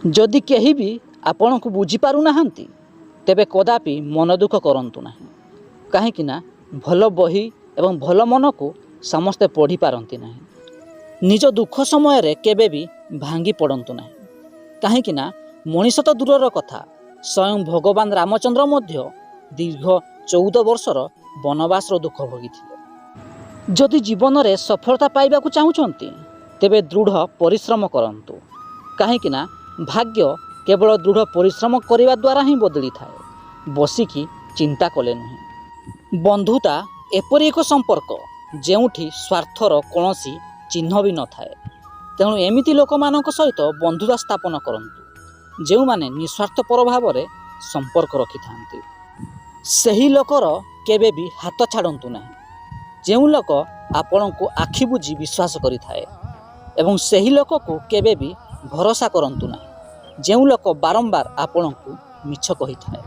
ଯଦି କେହି ବି ଆପଣଙ୍କୁ ବୁଝିପାରୁନାହାନ୍ତି, ତେବେ କଦାପି ମନ ଦୁଃଖ କରନ୍ତୁ ନାହିଁ, କାହିଁକିନା ଭଲ ବହି ଏବଂ ଭଲ ମନକୁ ସମସ୍ତେ ପଢ଼ିପାରନ୍ତି ନାହିଁ। ନିଜ ଦୁଃଖ ସମୟରେ କେବେ ବି ଭାଙ୍ଗି ପଡ଼ନ୍ତୁ ନାହିଁ, କାହିଁକିନା ମଣିଷ ତ ଦୂରର କଥା, ସ୍ୱୟଂ ଭଗବାନ ରାମଚନ୍ଦ୍ର ମଧ୍ୟ ଦୀର୍ଘ 14 ବର୍ଷର ବନବାସର ଦୁଃଖ ଭୋଗିଥିଲେ। ଯଦି ଜୀବନରେ ସଫଳତା ପାଇବାକୁ ଚାହୁଁଛନ୍ତି, ତେବେ ଦୃଢ଼ ପରିଶ୍ରମ କରନ୍ତୁ, କାହିଁକିନା ଭାଗ୍ୟ କେବଳ ଦୃଢ଼ ପରିଶ୍ରମ କରିବା ଦ୍ୱାରା ହିଁ ବଦଳିଥାଏ, ବସିକି ଚିନ୍ତା କଲେ ନୁହେଁ। ବନ୍ଧୁତା ଏପରି ଏକ ସମ୍ପର୍କ, ଯେଉଁଠି ସ୍ୱାର୍ଥର କୌଣସି ଚିହ୍ନ ବି ନଥାଏ। ତେଣୁ ଏମିତି ଲୋକମାନଙ୍କ ସହିତ ବନ୍ଧୁତା ସ୍ଥାପନ କରନ୍ତୁ, ଯେଉଁମାନେ ନିସ୍ୱାର୍ଥପର ଭାବରେ ସମ୍ପର୍କ ରଖିଥାନ୍ତି। ସେହି ଲୋକର କେବେ ବି ହାତ ଛାଡ଼ନ୍ତୁ ନାହିଁ, ଯେଉଁ ଲୋକ ଆପଣଙ୍କୁ ଆଖି ବୁଜି ବିଶ୍ୱାସ କରିଥାଏ ଏବଂ ସେହି ଲୋକକୁ କେବେ ବି ଭରସା କରନ୍ତୁ ନାହିଁ, ଯେଉଁ ଲୋକ ବାରମ୍ବାର ଆପଣଙ୍କୁ ମିଛ କହିଥାଏ।